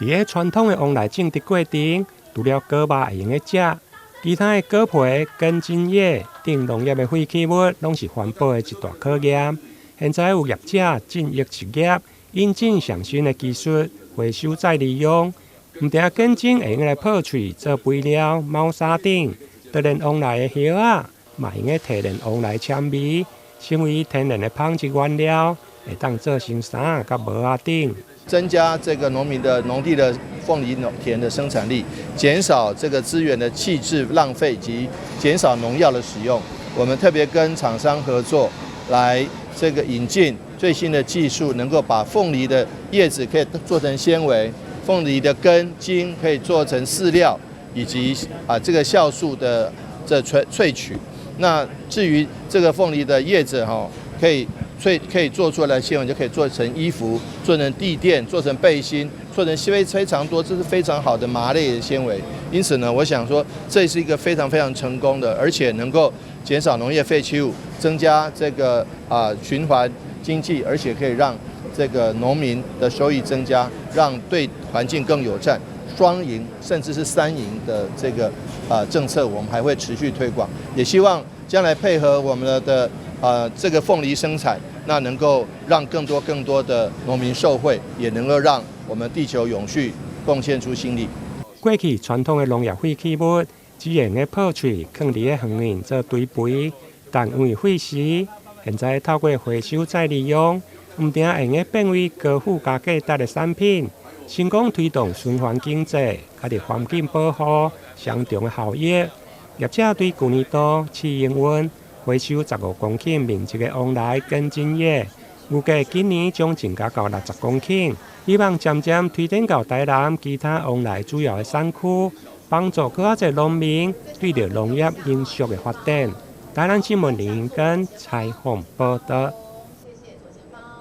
佇咧傳統的黃梨種植過程，除了果肉會用得食，其他的果皮、根莖葉等農業的廢棄物，攏是環保的一大考驗。現在有業者進益實業，引進上新的技術，回收再利用，毋但根莖會用來破碎做肥料、貓砂等，就連黃梨的葉仔，嘛會用得提煉黃梨纖維，成為天然的紡織原料，會當做成衫佮帽仔等。增加這個農民的農地的鳳梨農田的生產力，減少這個資源的棄置浪費及減少農藥的使用。我們特別跟廠商合作，來這個引進最新的技術，能夠把鳳梨的葉子可以做成纖維，鳳梨的根莖可以做成飼料，以及這個酵素的這萃取。那至於這個鳳梨的葉子哈，可以萃可以做出來纖維，就可以做成衣服、做成地墊、做成背心、做成非常多，這是非常好的麻類的纖維。因此呢，我想說這是一個非常非常成功的，而且能夠減少農業廢棄物，增加這個循環經濟，而且可以讓這個農民的收益增加，讓對環境更友善，雙贏甚至是三贏的這個政策，我們還會持續推廣，也希望將來配合我們的這個鳳梨生產，那能夠讓更多更多的農民受惠，也能夠讓我們地球永續貢獻出心力。過去傳統的農業廢棄物只會用得破碎，囥佇咧園林做堆肥，但因為費時，現在透過回收再利用，毋但會用得變為高附加價值的產品，成功推動循環經濟，佮佇環境保護雙重的效益。業者對舊年度試營運回收15公頃面積的黃梨根莖葉，預計今年將增加到60公頃，希望漸漸推展到台南其他黃梨主要的產區，幫助閣較濟農民對著農業永續的發展。台南新聞林根採訪報導。